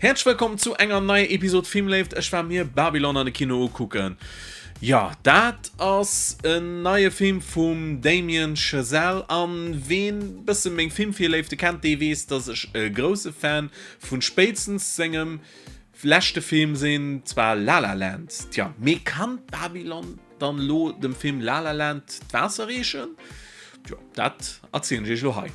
Häerzlech wëllkomm zu enger neier Episode Filmléift. Ech war mir Babylon an de Kino ukucken. Jo, dat ass en neie Film vum Damien Chazelle an ween bësse meng Filmvirléifte kennt, dee weess, dass ech e grousse Fan vun spéitstens sengem leschte Film sinn, zwar La La Land. Tja, mee kann Babylon dann elo dem Film La La Land d'Waasser reechen? Tjo, dat erzielen ech iech elo hei.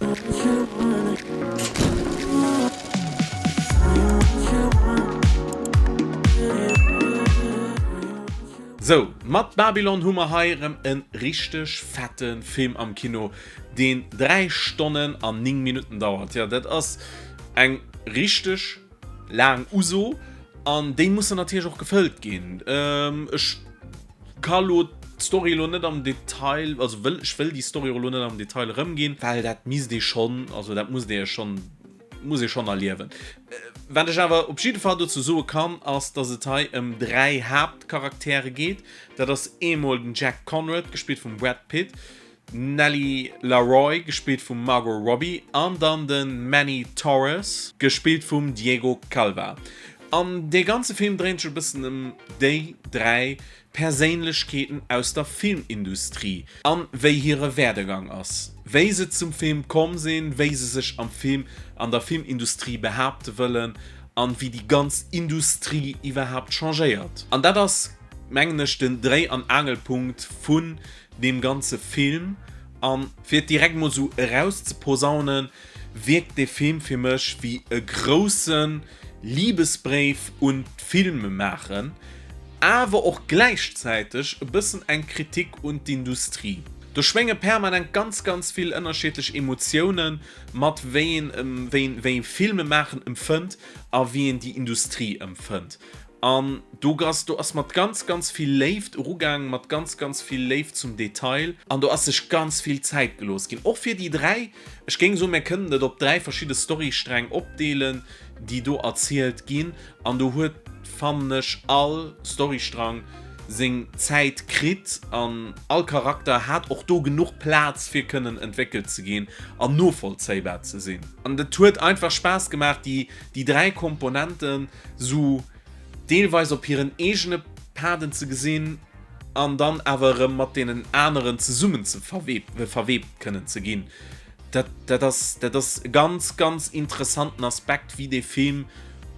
Sou, mat Babylon hu mer hei erëm e richteg fette Film am Kino, deen 3 Stonnen an 9 Minutten dauert. Jo, dat ass eng richteg laang Uso an déi mussen natierlech och gefëllt ginn. Ech ka lo d'Story elo net am Detail, also wëll, ech wëll déi Story och elo net am Detail erëmginn, well dat misst ee schonn, also dat musst ee schonn, muss ee schonn erliewen. Wat ech awer op jidde Fall dozou soe kann, ass, dass et hei ëm 3 Haaptcharaktere geet. Dat ass eemol den Jack Conrad, gespillt vum Brad Pitt, D'Nelly LaRoy, gespillt vum Margot Robbie, an dann de Manny Torres, gespillt vum Diego Calva. An dee ganze Film dréint sech e bëssen ëm déi 3 Perséinlechkeeten aus der Filmindustrie an wéi hire Werdegang ass, wéi se zum Film komm sinn, wéi se sech am Film, an der Filmindustrie behaapte wëllen an wéi déi ganz Industrie iwwerhaapt changéiert. An dat ass, mengen ech, den Dréi an Aangelpunkt vun deem ganze Film, an fir et direkt mol sou erauszeposaunen, wierkt dee Film fir mech wéi e grousse Libesbréif un d'Filmemaachen, awer och gläichzäiteg e bëssen eng Kritik un d'Industrie. Do schwénge permanent ganz, ganz vill ënnerschiddlech Emotioune mat, wéi een wéi een Filmemaachen empfënnt a wéi een déi Industrie empfënnt. An do ass, do ass mat ganz, ganz vill Léift erugaang, mat ganz, ganz vill Léift zum Detail. An do ass sech ganz vill Zäit gelooss ginn, och fir déi 3, ech géing soen, mir kënnen et op 3 verschidde Storystränng opdeelen, déi do erzielt ginn. An do huet, fannen ech, all Storystrang seng Zäit kritt an all Charakter hat och do genuch Plaz, fir kënnen entwéckelt ze ginn an novollzéibar ze sinn. An et huet einfach Spaass gemaach, déi, déi 3 Komponenten, sou deelweis op hiren eegene Paden ze gesinn an dann awer erëm mat deenen aneren zesummen ze verwebt kënnen ze ginn. Dat, dat ass, dat ass e ganz, ganz interessanten Aspekt, wéi dee Film,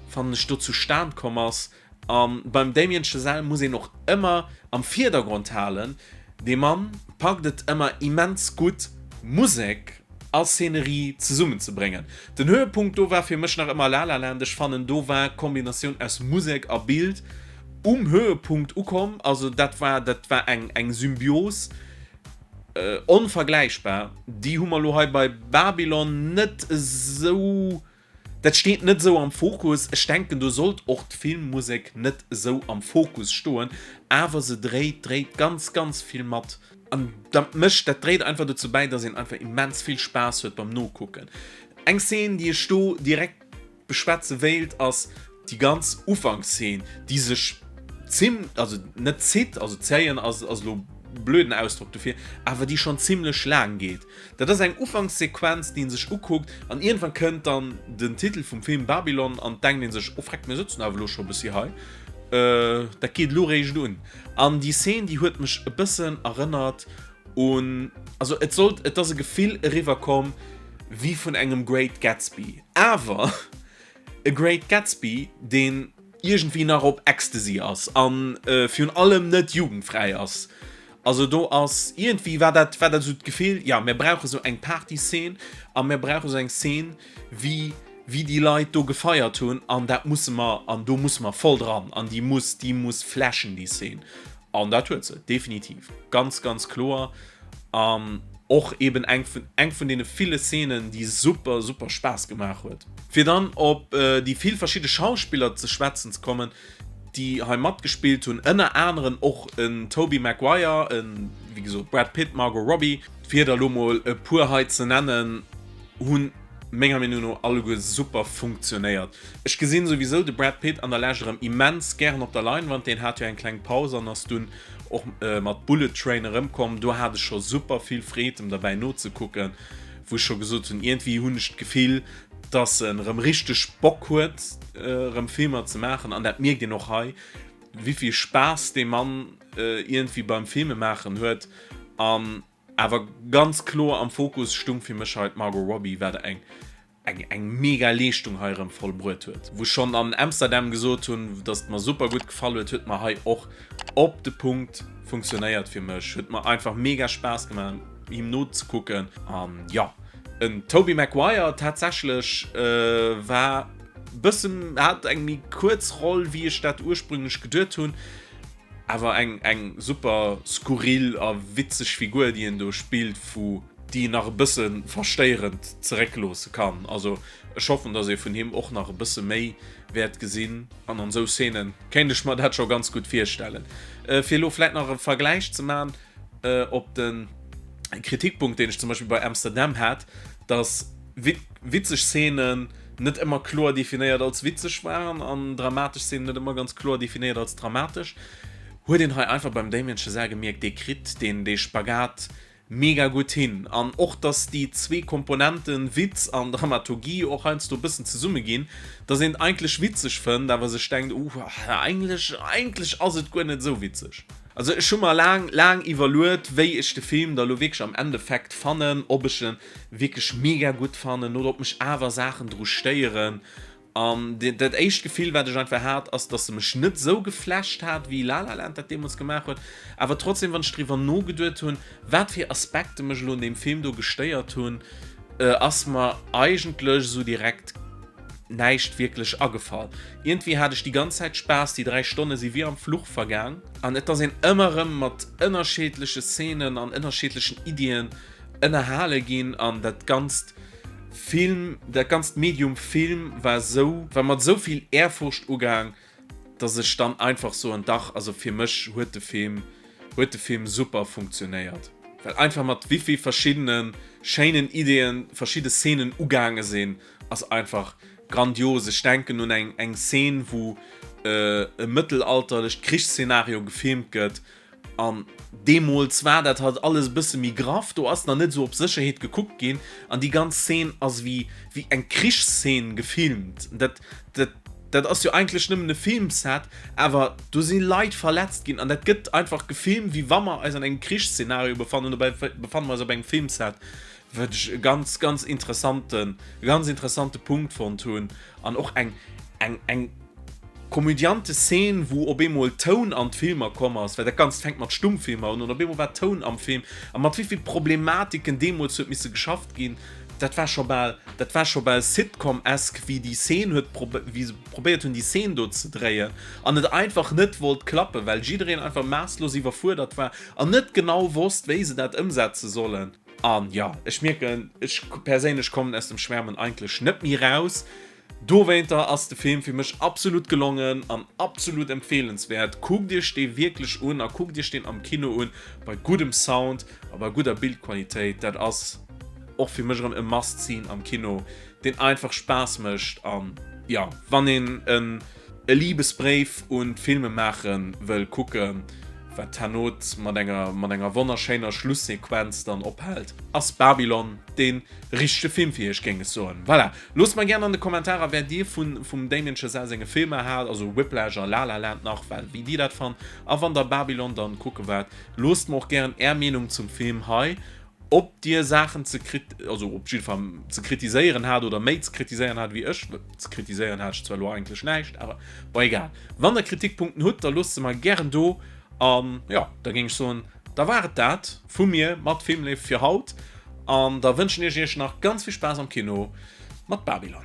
fannen ech, do zustan komm ass. A beim Damien Chazelle muss een och ëmmer am Virdergrond halen, dee Mann packt et ëmmer immens gutt, Musek a Szenerie zesummen ze bréngen. Den Höhepunkt do war fir mech nach ëmmer La La Land. Ech fannen do war d'Kombinatioun aus Musek a Bild um Höhepunkt ukomm. Also dat war dat war eng eng Symbios onvergläichbar. Déi hu mer lo hei bei Babylon net esou. Dat steet net esou am Fokus. Ech denken do sollt och d'Filmmusek net esou am Fokus stoen, awer se dréit dréit ganz ganz vill mat. An dat mécht, dat dréit einfach dozou bäi, dass een einfach immens vill Spaass huet beim Nokucken. Eng Szene déi ech do direkt beschwätze wéilt ass déi ganz Ufankszeen, déi sech zim, also net zitt, also zéien ass ass elo blöden Ausdrock dofir, awer déi schonn zimlech laang geet. Dat ass eng Ufankssequenz, déi een sech ukuckt, an iergendwann kënnt dann den Titel vum Film Babylon an et denkt een sech, oh freck, mir sëtzen awer elo scho e bëssi hei, dat geet elo réischt un. An déi Szene, déi huet mech e bëssen erënnert un, also et sollt, et ass e Gefill eriwwer komm wéi vun engem Great Gatsby, awer e Great Gatsby, deen iergendwéi nach op Ecstasy ass an virun allem net jugendfräi ass. Also do ass iergendwéi war dat war dat esou d'Gefill, jo mir brauche sou eng Partyszene a mir brauche sou eng Szene wéi wéi déi Leit do gefeiert hunn an dat musse mer an do musse mer voll dran an déi muss déi muss flashen déi Szene an dat huet se definitiv ganz ganz kloer an och eben eng vun eng vun deene ville Szenen déi super super Spaass gemaach huet. Fir dann op déi vill verschidde Schauspiller ze schwätzen ze kommen, déi hei matgespillt hunn, ënner aneren och en Tobey Maguire, en wéi gesot Brad Pitt, Margot Robbie, fir der elo mol e puer hei ze nennen, hunn menger Meenung no alleguer super funktionéiert. Ech gesinn souwisou de Brad Pitt an der Lescht erëm immens gären op der Leinwand, deen hat jo eng kleng Paus an ass dunn och mat Bullet Train erëmkomm, do hat ech scho super vill Freed em derbäi nozekucken, wou ech scho gesot hunn, iergendwéi hunn ech d'Gefill. Dass en erëm richteg Bock huet erëm Filmer ze maachen an dat mierkt een och hei, wéivill Spaass dee Mann iergendwéi beim Filme maachen huet. An awer ganz kloer am Fokus stung fir mech hei d'Margot Robbie, wat eng eng eng mega Leeschtung hei erëm vollbruet huet. Wou ech schonn an Amsterdam gesot hunn, dass et mer super gutt gefall huet, huet mer hei och op de Punkt funktionéiert fir mech. Huet mer einfach mega Spaass gemaach him nozekucken an jo. En Tobey Maguire tatsächlech war bëssen, hat eng méi kuerz Roll wéi ech dat ursprünglech geduet hunn, awer eng eng super skurril a witzeg Figur déi en do spillt, vu déi een nach e bësse verstéierend zeréckloosse kann. Also ech hoffen dass ee vun him och nach e bësse méi wäert gesinn an an esou Szenen kéint ech mer dat scho ganz gutt virstellen. Fir elo vläit nach e Vergläich ze man, op den Kritikpunkt, deen ech zum Beispill bei Amsterdam hat, dass witzeg Szenen net ëmmer kloer definéiert als witzeg waren an dramatesch Szenen net ëmmer ganz kloer definéiert als dramatesch, huet een hei einfach beim Damien Chazelle gemierkt, dee kritt deen dee Spagat mega gutt hin. An och, dass déi zwee Komponenten, Witz an Dramaturgie, och heiansdo e bëssen zesumme ginn, dass een et eigentlech witzeg fënnt, awer sech denkt, uh, eigentlech, eigentlech ass et guer net esou witzeg. Also ech hu mer laang, laang iwwerluet, wéi ech de Film da lo wierklech am Endeffekt fannen, ob ech en wierklech mega gutt fannen oder ob mech awer Saachen dru stéieren. An dat éischt Gefill, wat ech einfach hat, ass, dass e mech net esou geflasht hat, wéi La La Land dat deemools gemaach huet. Awer trotzdem, wann ech driwwer nogeduet hunn, wat fir Aspekte mech elo un deem Film do gestéiert hunn, ass mer eigentlech esou direkt näischt wierklech agefall. Iergendwéi hat ech déi ganz Zäit Spaass, déi 3 Stonne si wéi am Fluch vergaang an et ass een ëmmer erëm mat ënnerscheedleche Szenen an ënnerscheedlechen Iddien ënnerhale ginn an dat ganzt Film, dat ganzt Medium Film war esou, war mat esou vill Ehrfurcht ugaang, dass ech dann einfach soen, dach, also fir mech huet de Film, huet de Film super funktionéiert, well einfach mat wéivill verschiddene schéinen Ideeën verschidde Szenen ugaange sinn, ass einfach grandios. Ech denken un eng eng Szene wou e mëttelalterlecht Krichsszenario gefilmt gëtt an deemools war dat halt alles e bësse méi graff, do ass nach net esou op Sécherheet gekuckt ginn an déi ganz Szene ass wéi wéi eng Krichsszene gefilmt. Dat dat dat ass jo eigentlech nëmmen e Filmset, awer do si Leit verletzt ginn an dat gëtt einfach gefilmt wéi wa mer eis an engem Krichsszenario befannen, dobäi befanne mer eis op engem Filmset. Wat ech e ganz, ganz interessanten, e ganz interessante Punkt fonnt hunn an och eng, eng, eng komödiante Szene, wou op eemol Toun an d'Filmer komm ass, well dat Ganzt fänkt mat Stummfilmer un an op eemol war Toun am Film a mat wéi vill Problematiken deemools huet misse geschafft ginn, dat war scho bal, dat war scho bal Sitcom-esque, wéi déi Szene huet, wéi se probéiert hunn déi Szene do ze dréien an et einfach net wollt klappen, well jiddereen einfach maasslos iwwerfuerdert war an net genau wosst, wéi se dat ëmsetze sollen. An jo, ech mierken, ech perséinlech kommen aus dem Schwärmen eigentlech net méi raus. Dowéinter ass de Film fir mech absolut gelongen an absolut empfehlenswäert. Kuckt iech dee wierklech un a kuckt iech deen am Kino un, bei guddem Sound a bei gudder Bildqualitéit. Dat ass och fir mech erëm e Must-Seen am Kino, deen einfach Spaass mécht. An jo, wann een en E Libesbréif un d'Filmemaache wëll kucken, wat hernot mat enger mat enger wonnerschéiner Schlussequenz dann ophält, ass Babylon dee richtege Film fir iech, géing ech soen. Voilà, loosst mer gären an de Kommentarer wat dir vun vum Damien Chazelle senge Filmer haalt, also Whiplash a La La Land nach, well wéi dir dat fannt. A wann der Babylon dann kucke waart, loosst mer och gären är Meenung zum Film hei. Ob Dir Saachen ze krit also op jidde Fall ze kritiséieren hat oder méi ze kritiséieren hat wéi ech, ze kritiséieren hat ech zwar elo eigentlech näischt, awer bon egal. Wann der Kritikpunkten hutt, da loosst se mer gären do an jo, da géing ech soen, da war et dat vu mir mat Filmléift fir haut an da wënschen ech iech nach ganz vill Spaass am Kino mat Babylon.